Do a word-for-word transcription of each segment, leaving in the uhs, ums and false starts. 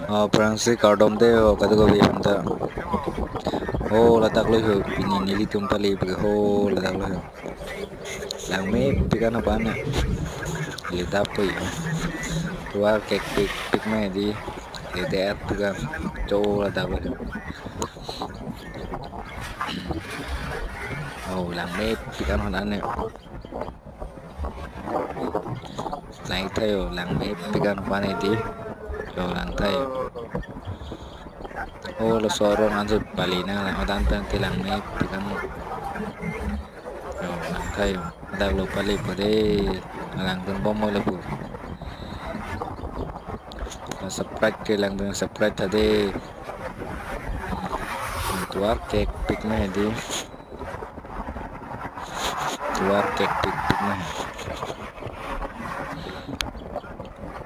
Oh, aphrangsi kardom de ho, kadokave aphanta. Oh, ladak lo ho, pini nelitum pale pu ke ho, ladak lo ho. Langmepik an aphan na. Ledap po yo. Tovar kekpikpik ma di. Ledap pu ke. Cho ladak lo ho. Oh, langmepik an aphan na. Langtha yo, langmepik an aphan di. Yo, langtha yo. Oh, laso arong ansi pale nang, lang hadak pen ti langmepik an. Yo, langtha yo. Dak lo pale po de. Langdun bom mo lapu. Subscribe ke langdun subscribe tha de. Tovar kekpik ma di. Tovar kekpikpik ma.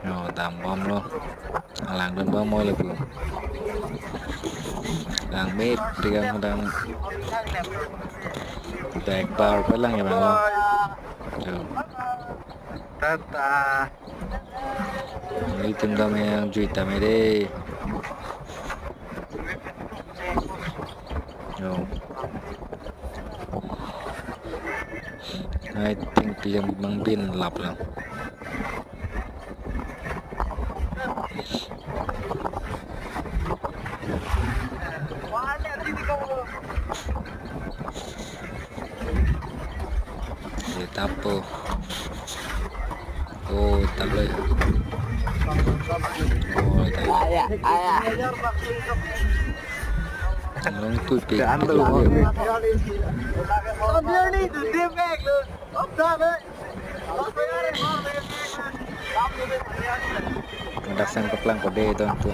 Yo, dam bom lo. Langdun bom mo lapu. Langmepik an hadak. Bag bar pa lang ya bang lo. Yo. Tata. Nelitum dam yang jui tame de. Yo. I think piyam mangbin lap lang. Ledap po. Oh, ledap lo. Oh, ledap lo. Ayah, ayah. Long tu pe. Ladak sang keplang kode don tu.